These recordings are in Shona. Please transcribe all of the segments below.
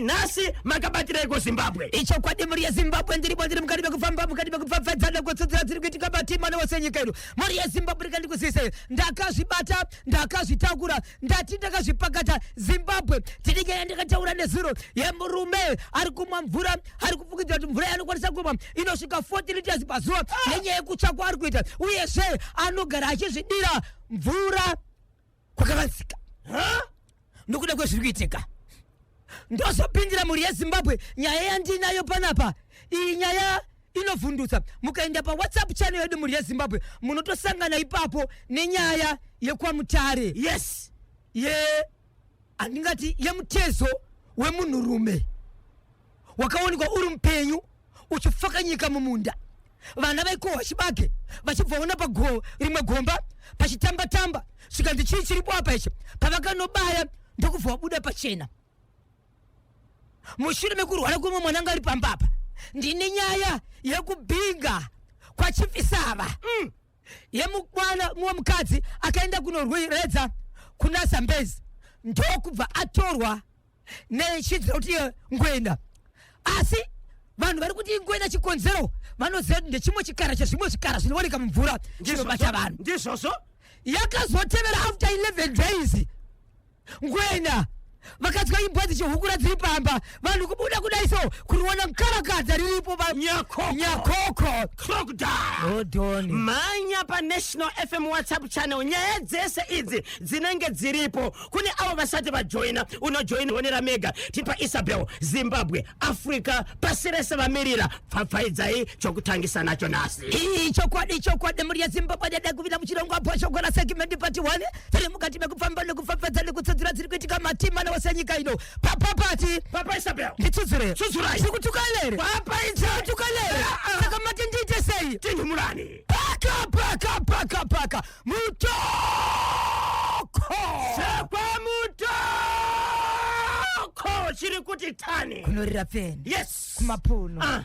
Nhasi makabatireiko Zimbabwe? Ichokwadi mhuri yeZimbabwe, ndiripo, ndiri mukati mekufamba, mukati mekupfapfadzana nekutsudzura dziri kuitika matima newose enyika ino. Mhuri yeZimbabwe, rega ndikuzivise, ndakazvibata, ndakazvitakura, ndati ndakazvipakata. Zimbabwe, tine nyaya yandakataura nezuro yemurume ari kumwa mvura, ari kufungidzira kuti mvura yaanokwanisa kumwa inosvika 40 liters pazuva nenyaya yekutsva kwaari kuita, uyezve anogara achizvidira mvura kwakavanzika nokuda kwezviri kuitika. Ndozopindira mhuri yeZimbabwe nyaya yandinayo panapa. Iyi nyaya inovhundutsa. Mukaenda paWhatsApp channel yedu, mhuri yeZimbabwe, munotosangana ipapo nenyaya yekwaMutare. Ye handingati yemutezo wemunhurume wakaonekwa uri mupenyu uchipfakanyika mumunda. Vana vaikohwa chibage vachibva ona pago rimwe gomba pachitamba-tamba, zvikanzi, "Chii chiripo apa ichi?" Pavakanobaya, ndokubva wabuda pachena mushure mekurwara kwemwe mwana anga ari pamba apa. Ndine nyaya yekubhinga kwaChifisava yemukwana mumwe mukadzi akaenda kunorwedza kuna Zambezi, ndokubva atorwa nechidzira kuti iye ngwena. Asi vanhu vari kuti ingwena, chikonzero vanoziva kuti ndechimwe chikara chezvimwe zvikara zvinowanika mumvura chinobata vanhu. Ndizvozvo. Yakazotevera after 11 days, ngwena vakatya, imbwa dzichihukura dziri pamba, vanhu kubuda kudai so kuriona mukarakadza riripo Nyakoko. Nyakoko. Crocodile. Odoni. Mhanya paNational FM WhatsApp channel, nyaya dzese idzi dzinenge dziripo. Kune avo vasati vajoina, unojoina onera mega. Tipa Isabel, Zimbabwe, Africa, pasi rese vamirira. Pfapfaidzai chokutangisa nacho nhasi. Chokwadi, chokwadi, mhuri yeZimbabwe, dada kuvira muchirongwa Bhoshokora segment part 1. Tiri mukati mekufamba nekupfapfadza nekutsudzura dziri kuitika matima newose nyika ino. Papa Pati. Papa Isabel. Nditsudzure. Tsudzurai. Tiri kutuka here? Papa. Tiri kutuka here? Saka mati ndiite sei? Tinhumurani. Paka paka paka paka Mutoko. Sekwamutoko chiri kuti tani. Kunorira pfeni. Kumapuno.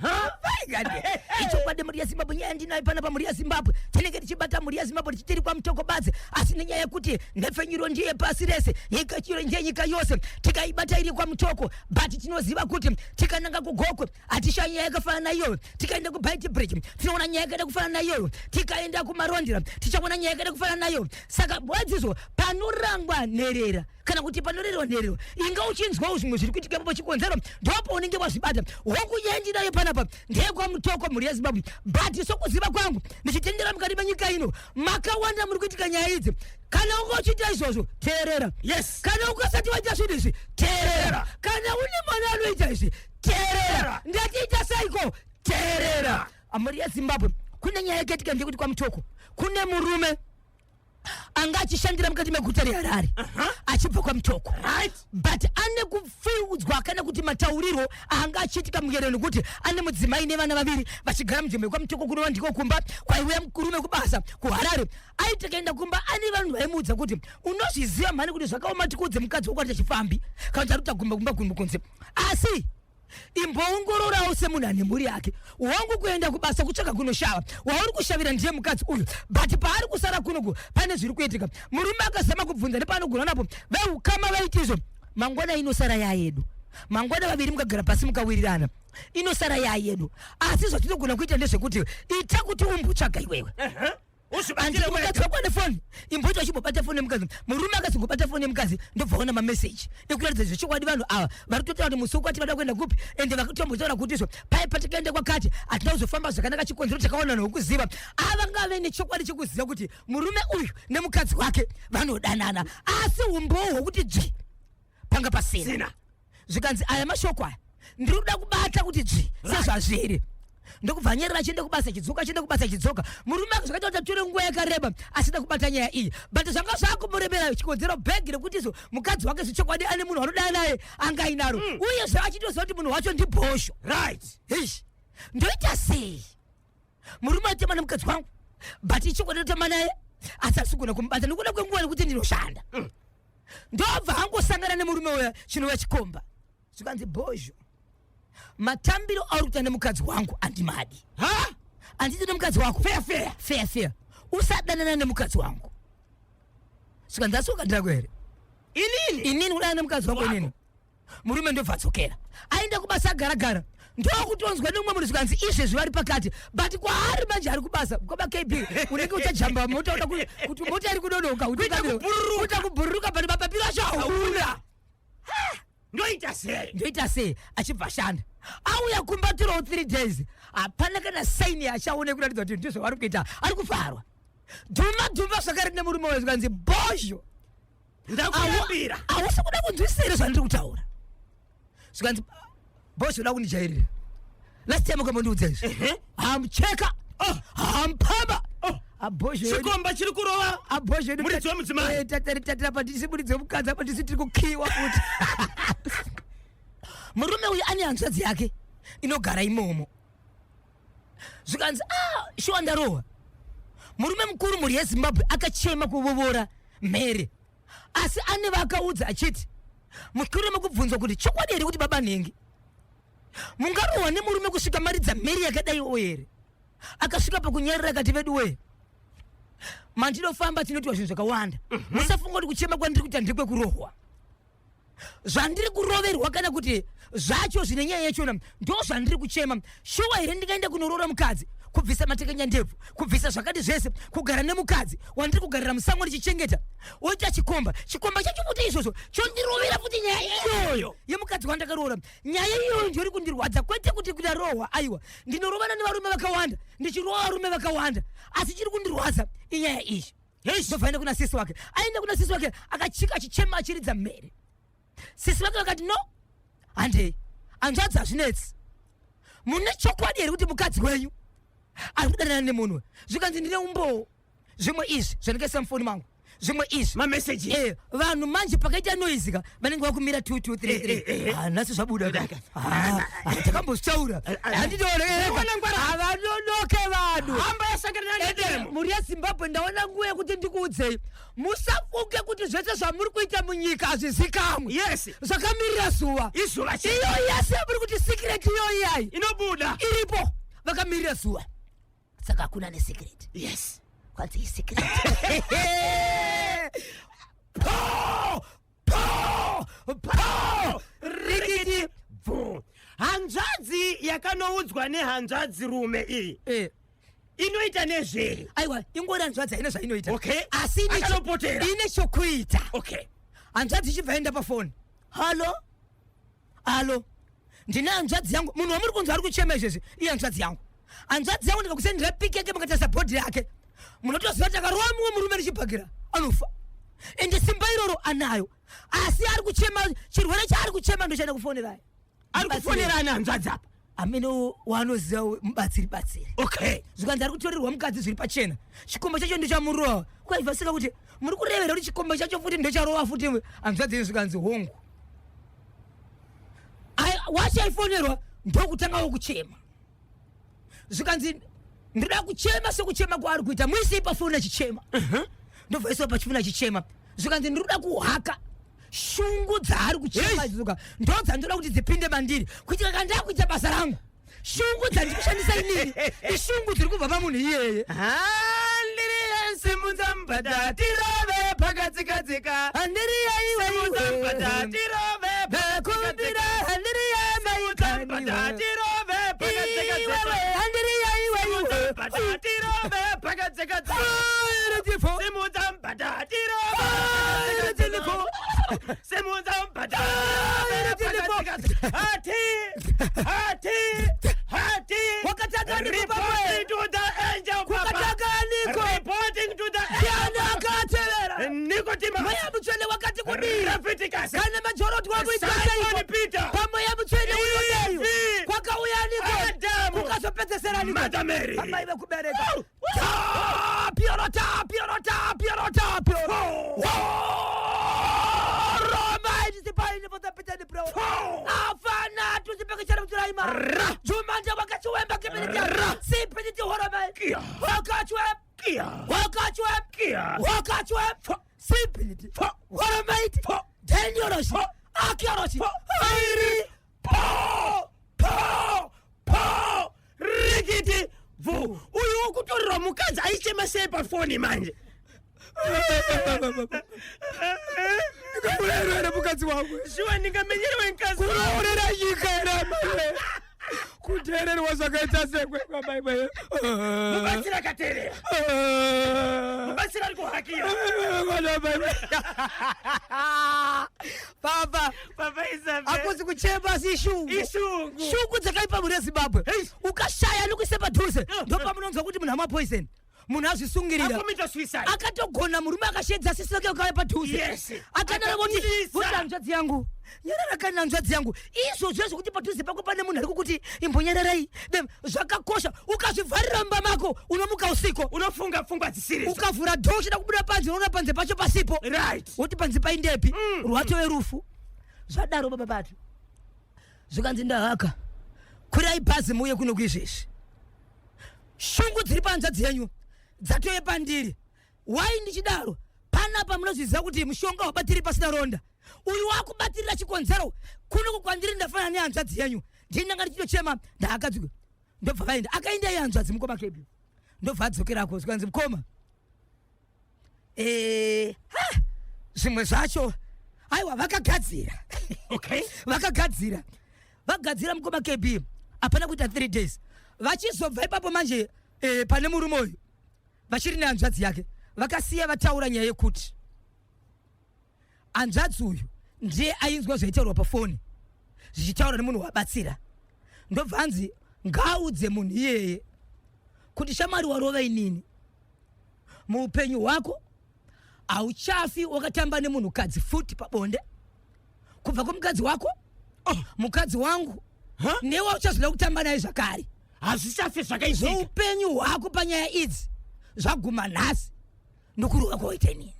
Ichokwadi, mhuri yeZimbabwe, nyaya ndinayo panapa. Mhuri yeZimbabwe, tinenge tichibata, mhuri yeZimbabwe, tichitiri kwaMutoko badzi, asi nenyaya yekuti nhepfenyuro ndiye pasi rese, nyika chiro ndiye nyika yose, tikaibata iri kwaMutoko, but tinoziva kuti tikananga kuGokwe hatishayi nyaya yakafanana naiyoyo, tikaenda kuBeitbridge tinoona nyaya yakaida kufanana naiyoyo, tikaenda kuMarondera tichaona nyaya yakaida kufanana naiyoyo. Saka bwadzizo panorangwa nherera kana kuti panorerwa nherera, inga uchinzwawo zvimwe zviri kuitika ipapo, chikonzero ndopaunenge wazvibata. Hoku nyaya ndinayo panapa ndeyekwaMutoko, mhuri yeZimbabwe, but sokuziva kwangu ndichitendera mukati menyika ino makawanda muri kuitika nyaya idzi. Kana unga uchiita izvozvo, teerera. Kana ukasati waita zvinhu izvi, teerera. Kana une mwana anoita izvi, teerera. Ndatiita seiko? Teerera. Mhuri yeZimbabwe, kune nyaya yakaitika, ndeyekuti kwaMutoko kune murume anga achishandira mukati meguta reHarare achibva kwaMutoko, but ane kupfiudzwa kana kuti mataurirwo anga achiitika muyero nekuti ane mudzimai nevana vaviri vachigara munzvimbo yekwaMutoko, kunova ndiko kumba kwaiuya murume kubasa kuHarare. Aiti akaenda kumba, ane vanhu vaimuudza kuti, "Unozviziva mhani kuti zvakaoma tikuudze mukadzi wako ati achifambi kana kuti ari kutagumba kumba kumba kunze, asi imboongororawo semunhu ane mhuri yake. Wangu kuenda kubasa kutsvaga kunoshava, wauri kushavira ndiye mukadzi uyu, but paari kusara kunoku pane zviri kuitika." Murume akazama kubvunza nepaanogona napo, veukama vaiti izvo, "Mangwana inosara yayedu. Mangwana vaviri mukagara pasi mukawirirana, inosara yayedu. Asi zvatinogona kuita ndezvekuti ita kuti umbotsvaga iwewe." Uzvibatire Handiti mukadzi wega. wako ane foni? Imboita uchimbobata foni yemukadzi. Murume akazongobata foni yemukadzi, ndobva ona mameseji ekuratidza zvechokwadi vanhu ava vari kutotaura kuti musi wekwati vada kuenda kupi, ende vakutombotaura kuti izvo pai patikaenda kwakati hatina kuzofamba zvakanaka, chikonzero chakaona nokuziva. Avangave nechokwadi chekuziva kuti murume uyu nemukadzi wake vanodanana, asi umbowo hwokuti dzvi panga pasina. Sina. Zvikanzi, "Aya mashoko aya ndiri kuda kubata kuti dzvi sezvazviri." Ndokubva anyerera, achienda kubasa, achidzoka, achienda kubasa, achidzoka. Murume ake zvakaita kuti atore nguva yakareba asida kubata nyaya iyi, but zvanga zvakumuremera, chikonzero bhegi rekuti izvo mukadzi wake zvechokwadi ane munhu anodana naye anga ainaro, uyezve achitoziva kuti munhu wacho ndibhosho. Eish, ndoita sei? Murume atema nemukadzi wangu, but ichokwadi ndotema naye, asi asigona kumubata nekuda kwenguva nekuti ndinoshanda. Ndobva angosangana nemurume uya chinova chikomba, zvikanzi, "Bhozho, matambiro auri kuita nemukadzi wangu andimadi." Ha. "Handiti nemukadzi wako?" Fair, fair. Fair, fair. "Usadanana nemukadzi wangu." Zvikanzi, "Asi wakadhakwa here?" Inini? "Inini kudana nemukadzi wako?" Wako. "Inini." Murume ndobva adzokera, aenda kubasa, agaragara, ndokutonzwa nemumwe munhu, zvikanzi izvezvi vari pakati, but kwaari manje ari kubasa kwaba KB, unenge uchajamba mota, uda kuti mota iri kudodoka, kuita kubhururuka, but mapapiro acho hauna. Ndoita sei? Ndoita sei? Achibva shanda, auya kumba, torowo 3 days, hapana kana sign yachaone kuratidza kuti ndizvo vari kuita, ari kufarwa. Dhuma dhuma zvakare nemurume wayo, zvikanzi bhozho. Ndakuyambira. Hausi kuda kunzwisira zvandiri kutaura. Zvikanzi, bhozho, uda kundijairira. Last time ukambondiudza izvi. Hamucheka, hamupamba. Oh. Abhozho. Chikomba chiri kurova abhozho yedu. Muridzi wemudzimai. Tatari apa tisi muridzi wemukadzi, apa tisi tiri kukiwa futi. Murume uyu ane hanzvadzi yake inogara imomo. Zvikanzi, ah, shuwa ndarohwa. Murume mukuru, mhuri yeZimbabwe, akachema kuvovora mhere, asi ane vaakaudza achiti mushure mekubvunzwa kuti chokwadi here kuti baba nhengi mungarohwa nemurume kusvika maridza mhere yakadaiwo here, akasvika pakunyarira akati, vedu wee, mandinofamba tinotiwa zvinhu zvakawanda. Musafunga kuti kuchema kwandiri kuita ndekwekurohwa. Zvandiri kuroverwa kana kuti zvacho zvine nyaya yachona ndo zvandiri kuchema. Shuwa here ndingaenda kunoroora mukadzi, kubvisa matekenya ndebvu, kubvisa zvakati zvese, kugara nemukadzi wandiri kugarira musango ndichichengeta, oita chikomba, chikomba chacho futi izvozvo chondirovera futi nyaya iyoyo yemukadzi wandakaroora? Nyaya iyoyo ndiyo iri kundirwadza, kwete kuti kudarohwa. Aiwa, ndinorovana nevarume vakawanda, ndichirova varume vakawanda, asi chiri kundirwadza inyaya iyi. Ndobva aenda kuna sisi wake. Aenda kuna sisi wake, akachika achichema, achiridza mhere. Sisi vake vakati, no, handei hanzvadzi, hazvinetsi. Mune chokwadi here kuti mukadzi wenyu ari kudanana nemunhu? Zvikanzi, ndine umbowo, zvimwe izvi zvandikaisa mufoni mangu, zvimwe izvi. Mameseji. Vanhu manje pakaita noise ka, vanenge vakumira 2 2 3 3. Ah, nhasi zvabuda ka. Ah, ah, takambozvitaura, handitoona. Ndaona ngwara. Havanonoke vanhu. Hamba yasangana nedemo. Mhuri yeZimbabwe, ndaona nguva yekuti ndikuudzei, musafunge kuti zvese zvamuri kuita munyika hazvizikamwe. Zvakamirira zuva. Izuva. Iyo yese muri kuti secret, iyo iyai inobuda. Iripo, vakamirira zuva, saka hakuna nesecret. Kwanzi isecret. Po po po, rikiti. Bvu. Hanzvadzi yakanoudzwa nehanzvadzi rume iyi inoita nezvei? Aiwa, ingori hanzvadzi, haina zvainoita. Asi Akanopotera. ine chokuita. Hanzvadzi ichibva enda pafoni, "Hallo, hallo, ndine hanzvadzi yangu. Munhu wamuri kunzwa ari kuchema izvezvi iye hanzvadzi yangu. Hanzvadzi yangu, ndikakusendera pic yake, mukatarisa body yake, munotoziva kuti akarova mumwe murume nechibhakera anofa. Ende simba iroro anayo, asi ari kuchema, chirwere chaari kuchema ndochaenda kufonerai." Ari kufonera ani hanzvadzi apa? Amene waanoziva, mubatsiri batsiri. Zvikanzi ari kutorerwa mukadzi zviri pachena, chikomba chacho ndochamurova. Kwaivasika kuti muri kurevera kuti chikomba chacho futi ndocharova futi hanzvadzi yenyu? Zvikanzi hongu. Wachaifonerwa ndokutangawo kuchema. Zvikanzi ndoda kuchema sekuchema kwaari kuita, muisei pafoni achichema. Ndobva iswa pachifoni achichema. Zvikanzi ndinoda kuhaka shungu dzaari kuchema idzoka, ndo dzandinoda kuti dzipinde mandiri, kuitira kana ndakuita basa rangu, shungu dzandiri kushandisa inini ishungu dziri kubva pamunhu iyeye. Handiriya, simudza mbada tirove pakadzikadzika. Handiriya. Simudza mbada Iwe tirove. Kumbira handiriya. Simudza mbada Maikani. tirove pakadzikadzika. Iwewe handiriya, iwe. Simudza Iwe. mbada tirove pakadzikadzika. Simudza mbada tirove pakadzikadzika. Simudza mbada tirove pakadzikadzika. Hati hati hati. Wakataka niko? Reporting to the angel, Papa. Kwakataka niko? Reporting to the Ndiani akatevera? Nicodemus. Mweya Mutsvene wakati kudii? Leviticus. Kana majoroti Simon Peter. pamweya Mutsvene uyoneyo. Eve. Kwakauya niko? Adam. Kukazopedzesera niko? Mother Mary. Amai vekubereka. Tapioro, tapioro, tapioro, tapioro. Roma itisipaini potapitani pro. Afana tusipekechera muturaima. Ra. Jumanja wakachiwemba kipiritia. Ra. Sipiniti horomai. Kia. Wakachwe. Kia. Wakachwe. Kia. Wakachwe. Sipiniti. Horomaiti. Denioroshi. Akioroshi. Airi. Po po po, rikiti bvu. Uyu wokutorerwa mukadzi aichema sei pafoni manje? Ndikamulerwere mukadzi. mukadzi wangu. Shuwa ndingamenyere mukadzi. Kuroorera nyika here amai? Kuteererwa zvakaita sekwe kwamai. Mubatsiri akateerera. Mubatsiri ari kuhakira. Mwana mai. Baba, Baba Isabel. Hakusi kuchema asi ishungu. Ishungu. Shungu dzakaipa mhuri yeZimbabwe. Ukashaya nokuise padhuze ndopamunonzwa kuti munhu amwa poison, munhu azvisungirira. Akomita suicide. Akatogona murume akashedza sisi vake vakauya padhuze. Akanara kuti Akabudisa. kuti hanzvadzi yangu nyarara kani, hanzvadzi yangu. Izvozvo zvekuti padhuze pako pane munhu ari kukuti imbonyararai. Dem, zvakakosha. Ukazvivharira mumba mako unomuka usiku Unofunga pfungwa dzisiri. Ukavhura door uchida kubuda panze, unoona panze pacho pasipo. Woti panze paindepi? Rwatove rufu. Zvadaro baba batu, zvikanzi ndahaka, kwirai bhazi muuye kuno kuizvezvi. Shungu dziri panzvadzi yenyu dzatove pandiri. Wai ndichidaro panapa? Munozviziva kuti mushonga wabatiri pasina ronda uyu wakubatirira chikonzero kuno kwandiri. Ndafanana nehanzvadzi yenyu, ndini ndanga ndichitochema ndahakadzikwe. Ndobva vaenda, akaenda iye hanzvadzi mukoma kebi, ndobva adzokerako. Zvikanzi mukoma, ha, zvimwe zvacho aiwa vakagadzira. Vakagadzira, vagadzira mukoma KB. Hapana kuita 3 days vachizobva ipapo manje, pane murume uyu vachiri nehanzvadzi yake, vakasiya vataura nyaya yekuti hanzvadzi uyu ndiye ainzwa zvaitaurwa pafoni zvichitaura nemunhu wabatsira. Ndobva anzi ngaaudze munhu iyeye kuti shamwari, warova inini, muupenyu hwako hauchafi wakatamba nemunhukadzi futi pabonde kubva kwemukadzi wako, oh, mukadzi wangu. Huh? Newe uchazoda kutamba naye zvakare. Hazvichafi zvakaitika. Zveupenyu hwako panyaya idzi zvaguma nhasi nokurova kwawaita inini.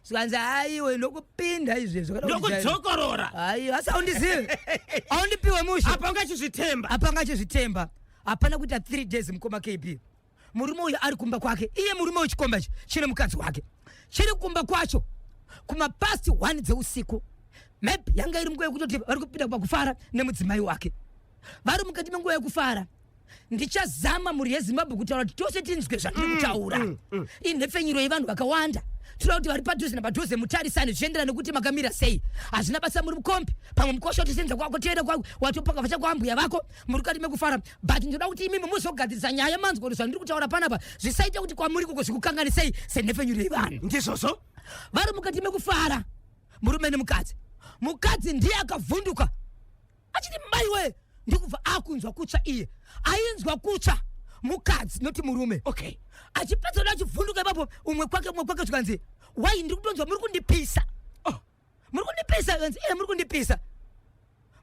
Zvikanzi aiwe, ndokupinda izvezvo kana kuti Ndokudzokorora. Aiwa, asi haundizivi, haundipiwe mushe. Apa ungachizvitemba. Apa ngachizvitemba. Hapana kuita 3 days mukoma KB, murume uyu ari kumba kwake. Iye murume wechikomba ichi chine mukadzi wake, chiri kumba kwacho kumapast 1 dzeusiku. Maybe yanga iri nguva yekutoti vari kupinda pakufara nemudzimai wake, vari mukati menguva yekufara. Ndichazama mhuri yeZimbabwe kutaura kuti tose tinzwe zvandiri kutaura. Inhepfenyuro yevanhu vakawanda. Toda kuti vari padhuze napadhuze mutarisane zvichienderana nekuti makamira sei. Hazvina basa muri mukombi, pamwe mukosha watosenza kwako, toenda watopaka vacha kwaambuya vako, muri kati mekufara. But ndoda kuti imimi muzogadzirisa nyaya manzwa kuti zvandiri kutaura panapa zvisaita kuti kwamuri koko zvikukanganisei senhepfenyuro yevanhu. Ndizvozvo. Vari mukati mekufara murume nemukadzi, mukadzi ndiye akavhunduka achiti maiwe, ndikubva akunzwa kutsva. Iye ainzwa kutsva mukadzi, noti murume. Achipedza kuda achivhunduka ipapo, umwe kwake, umwe kwake. Zvikanzi wai, ndiri kutonzwa muri kundipisa. Oh. Muri kundipisa. Kanzi iye muri kundipisa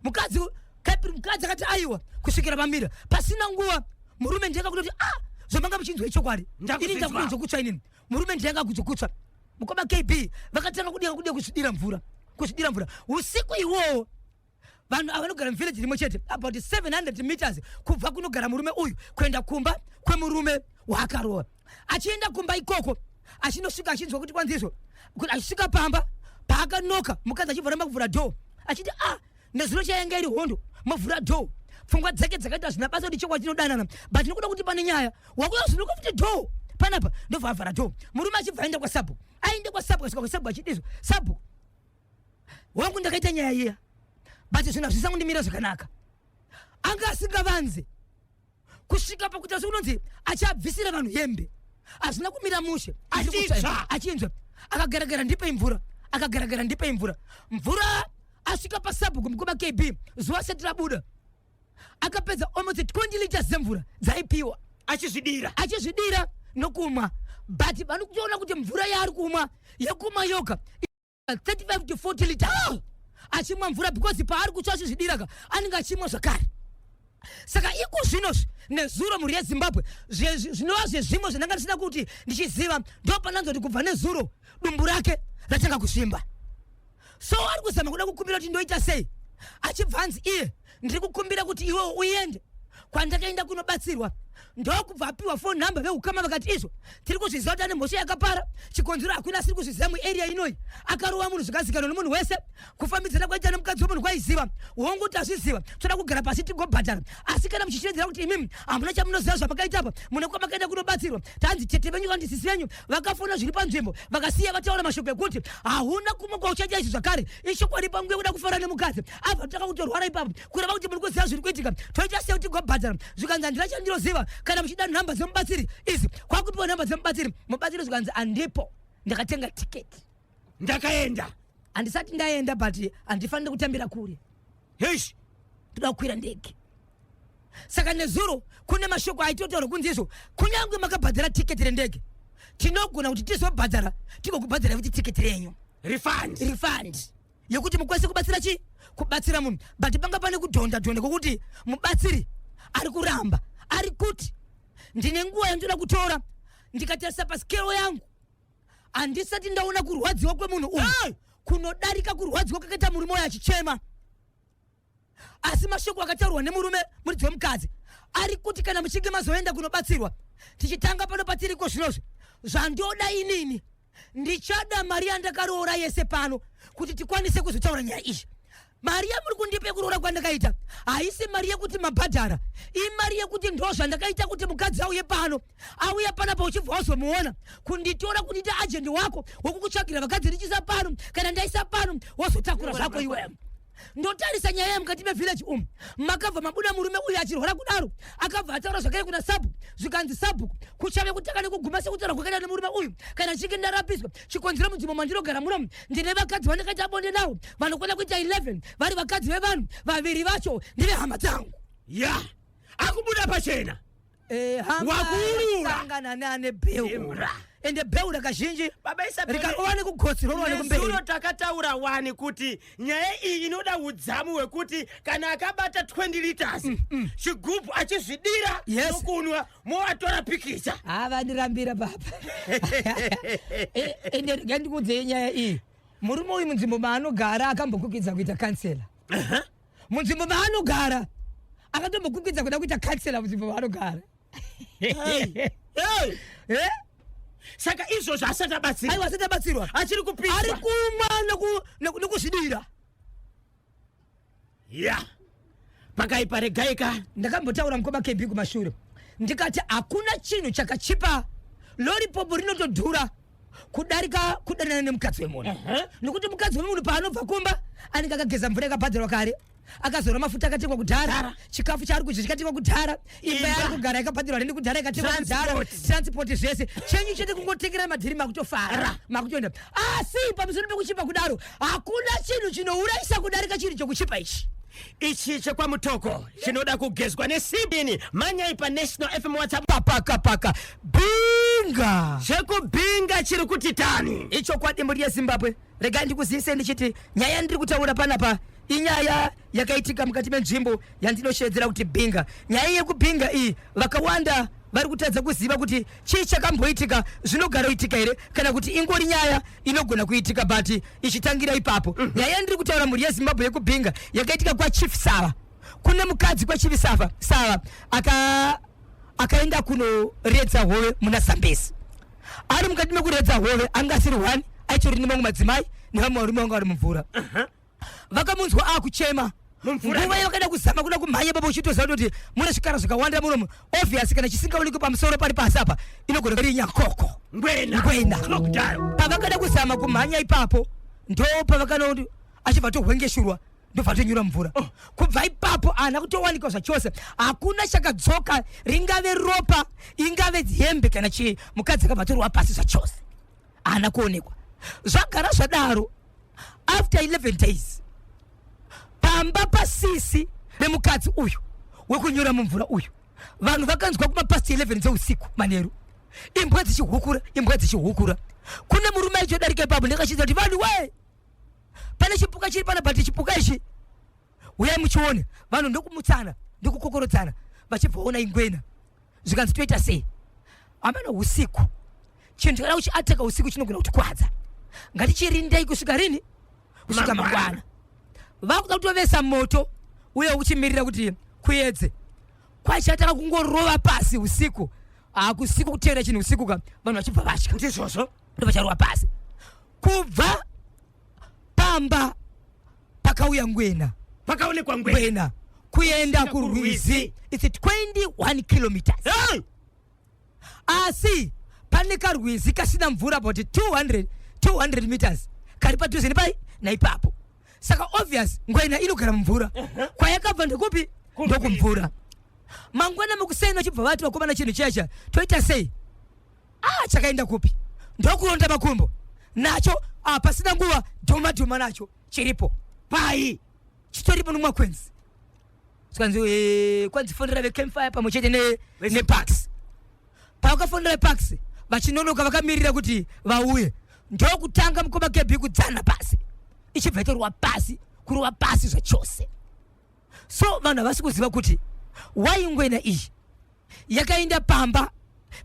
mukadzi kaipiri. Mukadzi akati aiwa, kusvikira vamira. Pasina nguva murume ndiye akakutoti ah, zvamanga muchinzwa ichokwadi. Ini Ndakuzvinzwa. ndakunzwa kutsva inini. Murume ndiye akakunzwa kutsva mukoma KB. Vakatanga kudira kudira kuzvidira mvura, kuzvidira mvura usiku iwowo. Vanhu ava vanogara muvillage rimwe chete, about 700 meters kubva kunogara murume uyu kuenda kumba kwemurume waakarova. Achienda kumba ikoko, achinosvika achinzwa kuti kwanzizvo kuti achisvika pamba paakanoka, mukadzi achibva ramba kuvhura door achiti ah, nezuro chainga iri hondo, mavhura door. Pfungwa dzake dzakaita zvina basa kuti chokwadi tinodanana, but nokuda kuti pane nyaya wakuya zvinoka futi door panapa. Ndobva avhara door, murume achibva aenda kwasabhuku. Aende kwasabhuku, asvika kwasabhuku achidizvo, sabhuku wangu, ndakaita nyaya iya, but zvinhu hazvisa kundimira zvakanaka. Anga asingavanze kusvika pakuita sekunonzi achabvisira vanhu hembe. Hazvina kumira mushe. Achitsva. Achinzwa akagaragara, ndipei mvura. Akagaragara, ndipei mvura, mvura. Asvika pasabhuku mukoma KB, zuva sati rabuda akapedza almost 20 liters dzemvura dzaipiwa. Achizvidira. Achizvidira nokumwa, but vanokutoona kuti mvura yaari kumwa, yekumwa yoga 35 to 40 liters achimwa mvura, because paari kutsva achizvidira ka anenge achimwa zvakare. Saka iko zvinozvi nezuro mhuri yeZimbabwe, zvinova zvezvimwe zvandanga ndisina kuti ndichiziva, ndo pananzwa kuti kubva nezuro dumbu rake ratanga kuzvimba. So ari kuzama kuda kukumbira kuti ndoita sei. Achibva anzi iye, ndiri kukumbira kuti iwewo uende kwandakaenda kunobatsirwa. Ndokubva apiwa phone number veukama, vakati izvo tiri kuzviziva kuti ane mhosva yakapara. Chikonzero hakuna asiri kuzviziva muarea inoyi. Akarova munhu zvikazikanwa nemunhu wese. Kufambidzana kwaita nemukadzi wemunhu kwaiziva. Hongu, tazviziva, toda kugara pasi tigobhadhara. Asi kana muchichiredzera kuti imimi hamuna chamunoziva zvamakaita apa, mune kwamakaenda kunobatsirwa, tanzi tete venyu kana sisi venyu vakafona zviri panzvimbo, vakasiya vataura mashoko ekuti hauna kumwe kwauchaita izvi zvakare. Ichokwadi, panguva yekuda kufara nemukadzi abva totanga kutorwara ipapo, kureva kuti muri kuziva zviri kuitika. Toita sei kuti tigobhadhara? Zvikanzi handina chandinoziva, kana muchida nhamba dzemubatsiri izi. Kwakupiwa nhamba dzemubatsiri. Mubatsiri zvikanzi handipo, ndakatenga tiketi. Ndakaenda. Handisati ndaenda, but handifaniri kutambira kure. Heish. Toda kukwira ndege. Saka nezuro kune mashoko aitotaura kunzi izvo kunyange makabhadhara tiketi rendege, tinogona kuti tizobhadhara, tigokubhadhara futi tiketi renyu. Refund. Refund yekuti mukwanise kubatsira chi kubatsira munhu. But panga pane kudhonda dhonda kwokuti mubatsiri ari kuramba, ari kuti ndine nguva yandinoda kutora, ndikatarisa paskero yangu handisati ndaona kurwadziwa kwemunhu uyu Hey! kunodarika kurwadziwa kwakaita murume uyo achichema. Asi mashoko akataurwa nemurume, muridzi wemukadzi, ari kuti kana muchinge mazoenda kunobatsirwa, tichitanga pano patiriko zvinozvi, zvandoda inini, ndichada mari yandakaroora yese pano kuti tikwanise kuzotaura nyaya iyi. Mari yamuri kundipa yekuroora kwandakaita haisi mari yekuti mabhadhara, imari yekuti ndo zvandakaita kuti mukadzi auye pano. Auya panapa, uchibva wazomuona, kunditora kundiita ajendi wako wekukutsvagira vakadzi ndichiisa pano. Kana ndaisa pano, wozotakura zvako iwe. Ndotarisa nyaya yemukati mevillage umu, makabva mabuda murume uyu achirwara kudaro. Akabva ataura zvakare kuna sabhuku, zvikanzi sabhuku kuchave kutanga nekuguma sekutaura kwakaita nemurume uyu kana chinge ndarapiswa. Chikonzero, munzvimbo mandinogara munomu ndine vakadzi vandakaita bonde navo vanokwana kuita 11, vari vakadzi vevanhu. Vaviri vacho ndeve hama dzangu. Ya, akubuda pachena. Eh, hama. Wakuurura. Sangana neane bheu. Imbra. Ende bheu rakazhinji Baba Isabel, rikarova nekugotsi, rorova nekumberi. Nezuro takataura wani kuti nyaya iyi inoda udzamu hwekuti kana akabata 20 liters chigubhu achizvidira nokunwa, movatora pikicha. Havandirambira baba. Ende regai ndikuudzei nyaya iyi. Murume uyu munzvimbo maanogara akambokwikwidza kuita kansela. Munzvimbo maanogara akatombokukwidza kuda kuita kansela munzvimbo maanogara. Hey. Hey. Eh? Saka izvozvo asati abatsirwa? Aiwa, asati abatsirwa. Achiri kupiswa. Ari kumwa nekuzvidira. Ya, pakaipa, regaika. Ndakambotaura, mukoma KB, kumashure, ndikati hakuna chinhu chakachipa. Lollipop rinotodhura kudarika kudanana nemukadzi wemunhu, nekuti mukadzi wemunhu paanobva kumba anenge akageza, mvura yakabhadharwa kare, akazora mafuta akatengwa kudhara, chikafu chaari kudya chikatengwa kudhara, imba Imba. yaari kugara yakabhadharwa rent kudhara, ikatengwa kudhara. Transport. Transport, zvese. Chenyu chete kungotengera madhiri, makutofara, makutoenda. Asi pamusoro pekuchipa kudaro, hakuna chinhu chinourayisa kudarika chinhu chokuchipa ichi. Ichi chekwaMutoko chinoda kugezwa nesibini. Manyai paNational FM WhatsApp. Papaka paka Binga. Chekubhinga chiri kuti tani. Ichokwadi, mhuri yeZimbabwe, regai ndikuzivise ndichiti nyaya yandiri kutaura panapa inyaya yakaitika mukati menzvimbo yandinoshevedzera kuti Binga. Nyaya yekubhinga iyi, vakawanda vari kutadza kuziva kuti chii chakamboitika, zvinogara kuitika here kana kuti ingori nyaya inogona kuitika but ichitangira ipapo. Nyaya yandiri kutaura, mhuri yeZimbabwe, yekubhinga yakaitika kwaChief Sava. Kune mukadzi kwaChief Sava akaenda kunoredza hove muna Zambezi. Ari mukati mekuredza hove, anga asiri one, aitori nemamwe madzimai nevamwe varume vanga vari mumvura. Vakamunzwa akuchema. Mumvura. Nguva yakada kuzama kuda kumhanya baba, uchitoziva kuti mune zvikara zvakawanda munomu. Obvious, kana chisingaonekwi pamusoro pari pasi apa inogona iri nyakoko. Ngwena. Ngwena. Crocodile. Pavakada kuzama kumhanya ipapo, ndo pavakanondi achibva tohwengeshurwa, ndobva tonyura mvura. Kubva ipapo haana kutowanikwa zvachose, hakuna chakadzoka, ringave ropa, ingave hembe kana chii. Mukadzi akabva atorwa pasi zvachose, haana kuonekwa. Zvagara zvadaro, after 11 days, pamba pasisi nemukadzi uyu wekunyura mumvura uyu, vanhu vakanzwa kumapast 11 dzeusiku, manheru, imbwa dzichihukura, imbwa dzichihukura. Kune murume aichodarika ipapo, ndakachidza kuti vanhu we, pane chipuka chiri pana, but chipuka ichi uyai muchione. Vanhu ndokumutsana, ndokukokorodzana, vachibva ona ingwena. Zvikanzi toita sei amana usiku? Chinhu chakada kuchiataka usiku chinogona kutikwadza. Ngatichirindei kusvika rini? Kusvika Mangwana. Mangwana. Vakuda kutovesa moto uye uchimirira kuti kuedze. Kwachatanga kungorova pasi usiku. Hakusiku kuteera chinhu usiku ka, vanhu vachibva vatya. Ndizvozvo. Ndovacharova pasi kubva pamba pakauya ngwena. Pakaonekwa ngwena. Ngwena kuenda Kusvika kurwizi kurwizi. It's 21 kilometers. Hey! Asi pane karwizi kasina mvura, about 200 meters kari padhuze nepai naipapo. Saka obvious ngwena inogara mumvura. Kwayakabva ndekupi? Kurwizi. Ndokumvura. Mangwana mukuseni vachibva vati, "Vakomana, chinhu chiyacha toita sei? Ah, chakaenda kupi?" Ndokuronda makumbo nacho. Ah, pasina nguva dhuma dhuma nacho chiripo. Pai? Chitoripo nomumakwenzi. Zvikanzi kwanzi fonera veCampfire pamwe chete neParks. Pavakafonera veParks, vachinonoka vakamirira kuti vauye, ndokutanga mukoma KB kudzana pasi, ichibva itorwa pasi, kurova pasi zvachose. So vanhu havasi kuziva kuti wai ngwena iyi yakaenda pamba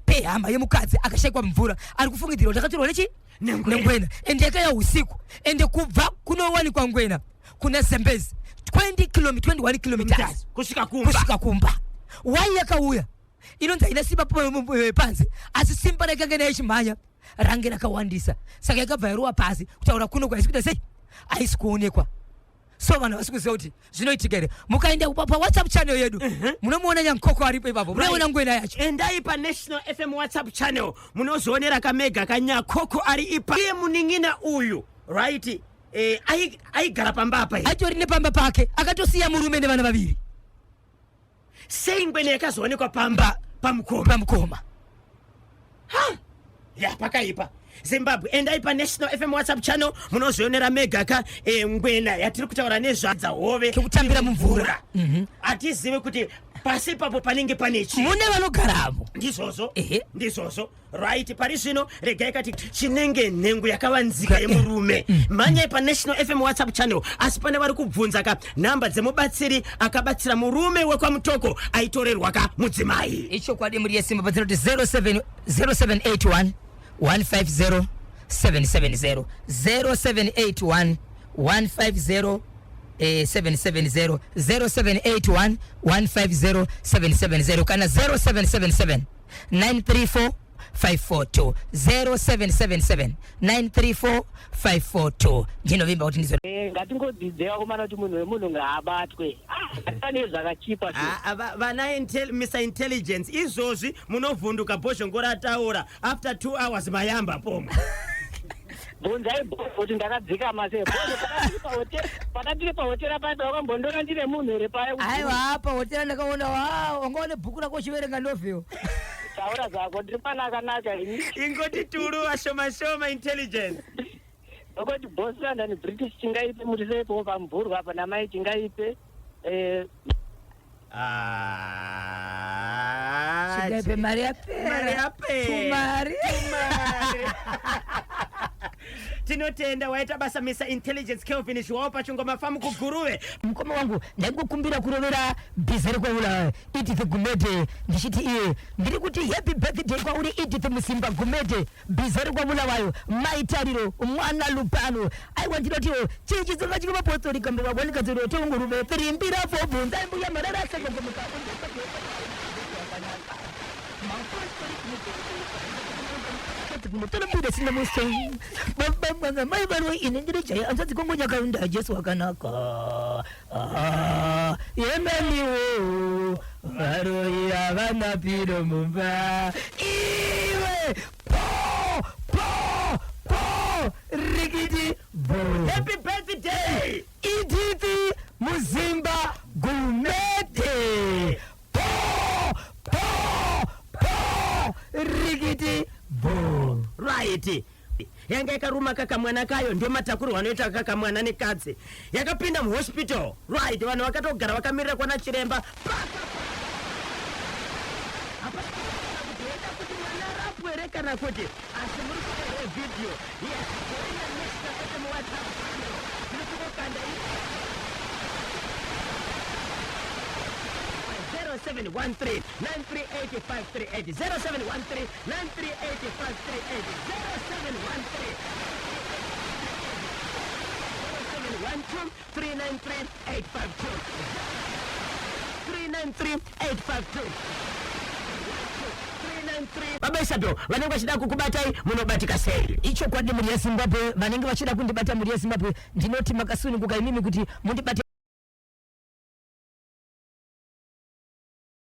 pehama yemukadzi akashayikwa mvura, ari kufungidzirwa kuti akatorwa nechi? Nengwena. Nengwena. Ende yakaya usiku, ende kubva kunowanikwa ngwena kuna Zambezi 20 km, 21 kilometers. Kusvika kumba. Kusvika kumba. Wai yakauya inonzi haina simba panze, asi simba rakanga naye chimhanya range rakawandisa, saka yakabva yarova pasi. Kutaura kuno kwaisi kuita sei, haisi kuonekwa. So vanhu havasi kuziva kuti zvinoitika here. Mukaenda paWhatsApp channel yedu, munomuona nyankoko aripo ipapo, munoiona ngwena yacho. Endai paNational FM WhatsApp channel, munozoonera kamega kanyakoko ari ipa. Iye munin'ina uyu, right, aigara pamba apa here? Aitori nepamba pake, akatosiya murume nevana vaviri. Sei ngwena yakazoonekwa pamba pamukoma? Pamukoma. Ya, pakaipa. Zimbabwe, endai paNational FM WhatsApp channel, munozoonera mega ka ngwena yatiri kutaura nezvadza hove. Kekutambira mumvura. Hatizivi kuti pasi ipapo panenge pane chii. Mune vanogaramo. Ndizvozvo. Ehe. Ndizvozvo. Right, pari zvino regai kati chinenge nhengo yakavanzika yemurume. Mhanyai paNational FM WhatsApp channel. Asi pane vari kubvunza ka nhamba dzemubatsiri akabatsira murume wekwaMutoko aitorerwa ka mudzimai. Ichokwadi, muri yesimba padzinoti 07 0781 150 770, 0781 150 770, 0781 150 770 kana 0777 934 542, 0777 934 542. Ndinovimba kuti ndizo. Ngatingodzidzei vakomana kuti munhu wemunhu ngaabatwe. Ah, pane zvakachipa shu. Ah, ah, vana Mr Intelligence, izvozvi munovhunduka bhozhongora ataura after 2 hours mayamba pomwe. Bvunzai bhozo kuti ndakadzikama sei. Bhozo, pakatiri pahotera paipa, wakambondona ndine munhu here paya? Aiwa, apa hotera ndakaona wa wangaone bhuku rako uchiverenga novel. Taura zvako, ndiri panakanaka ini. Ingoti turu shoma shoma, Intelligence. Nokoti Boss London British Chingaipe, muri seipo pamubhurwa apa namai Chingaipe? Ah, Chingaipe, mari yapera. Mari yapera. Tumari. Tumari. Tinotenda, waita basa Mr Intelligence Kelvin Zhuwao pachingoma famu kuGuruve. Mukoma wangu, ndaingokumbira kurovera bhiza rekwaula Edith Gumede, ndichiti iye ndiri kuti happy birthday kwauri Edith Musimba Gumede, bhiza rekwabulawayo, maitariro mwana lupano. Aiwa, ndinotiwo chii chitsonga chikumapostori kambe vabonikadziro tonguruve firimbira fobvunza mbuya marara sekogomuka. Mutorambira sina muso mai varoi, ini ndiri jaya anzadzi kongonyakaunda Jesu wakanaka. Ah, yemeniwo varoi havana piro mumba iwe po po po rikiti bo. Happy birthday. Edith Muzimba Gumede, po po po rikiti bo. Right, yanga yakaruma kakamwana kayo, ndio matakurwa anoita kakamwana nekadzi. Yakapinda muhospital, right, vanhu vakatogara vakamirira kwana chiremba. Hapana kuti mwana arapwe here kana kuti, asi muri kuona vhidhiyo. Yes, joina National FM WhatsApp channel. Tiri kungokanda 0713 938 538, 0713 938 538, 0713 0712 393 852, 393 852. Baba Isabel vanenge vachida kukubatai munobatika sei? Ichokwadi, mhuri yeZimbabwe, vanenge vachida kundibata, mhuri yeZimbabwe, ndinoti makasununguka imimi kuti mundibate.